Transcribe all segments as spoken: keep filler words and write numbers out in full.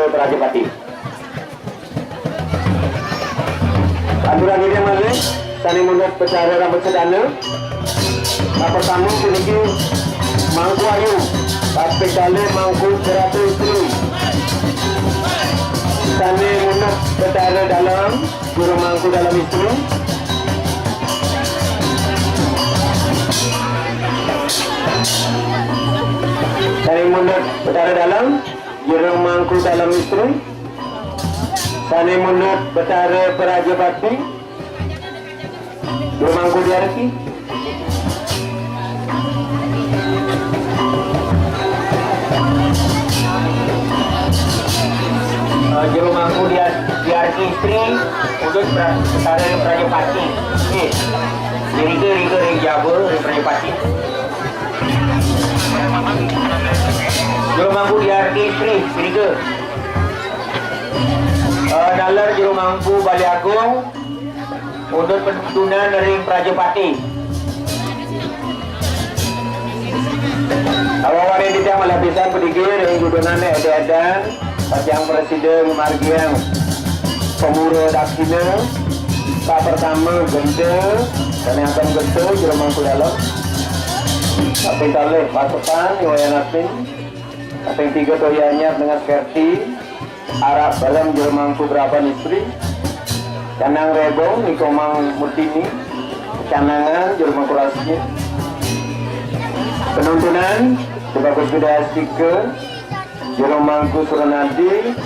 Prajapati. Aturang malih, sané mundut Betara Rambut Sedana. Nah, pertama puniki Mangku Ayu, kaping kalih Mangku Berata Istri. Sané mundut Betara Dalem, Juru Mangku Dalem Istri. Sané mundut Betara Dalem, Jero Mangku Dalem Istri, sané mundut Betara Prajapati, Jero Mangku Diarki. Eh, Jero Mangku Diar-, Diarki Istri, mundut Pra-, Betara Prajapati. Nggih. Dirika, rika, ring Jaba, ring Prajapati. Jero Mangku Diarki Istri, sirika. Eh, naler Jero Mangku Bali Agung, mundut penuntunan ring Prajapati. Awawané titiang malih pisan padigi ring dudonan éda-édan. Pacang prasida ngamargiang pamura daksina. Sapertama genta, sané ageng genta, Jero Mangku Dalem. Kaping kalih Pasepan, Iwayan Asin. Kaping tiga Toya Anyar dengan Skerti. Arap Balem, Jero Mangku Beraban Istri. Canang Rebong, Nikomang Murtini. Canangan, Jero Mangku Rasmi. Penuntunan, Bagus Gede Astika. Jero Mangku Suranadi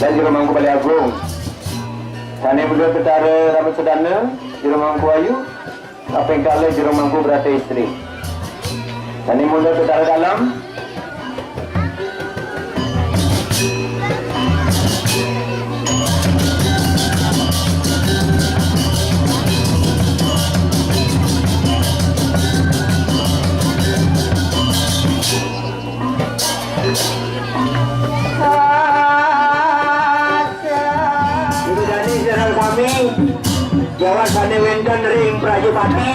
dan Jero Mangku Bali Agung. Sané mundut Betara Rambut Sedana, Jero Mangku Ayu, kaping kalih Jero Mangku Berata Istri. Sané mundut Betara Dalem. Ida dané sareng sami, jawat sané wénten ring Prajapati,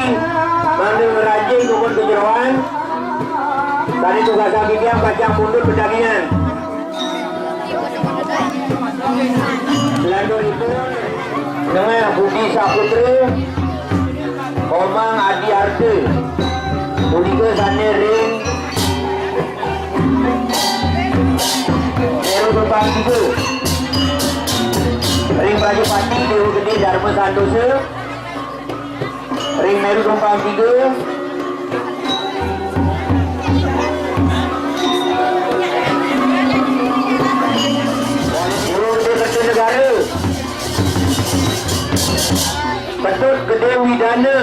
mangda ngrajin kumun kajeroan, sané tugasang titiang pacang mundut bedagingan. Lanturipun, Nengah Budi Saputra, Komang Adi Arta, punika sané ring Meru Tumpang Tiga. Ring Prajapati, Déwa Gedé Dharma Santosa. Ring Meru Tumpang Tiga. Guru Gedé Kertanegara. Ketut Gedé Widana.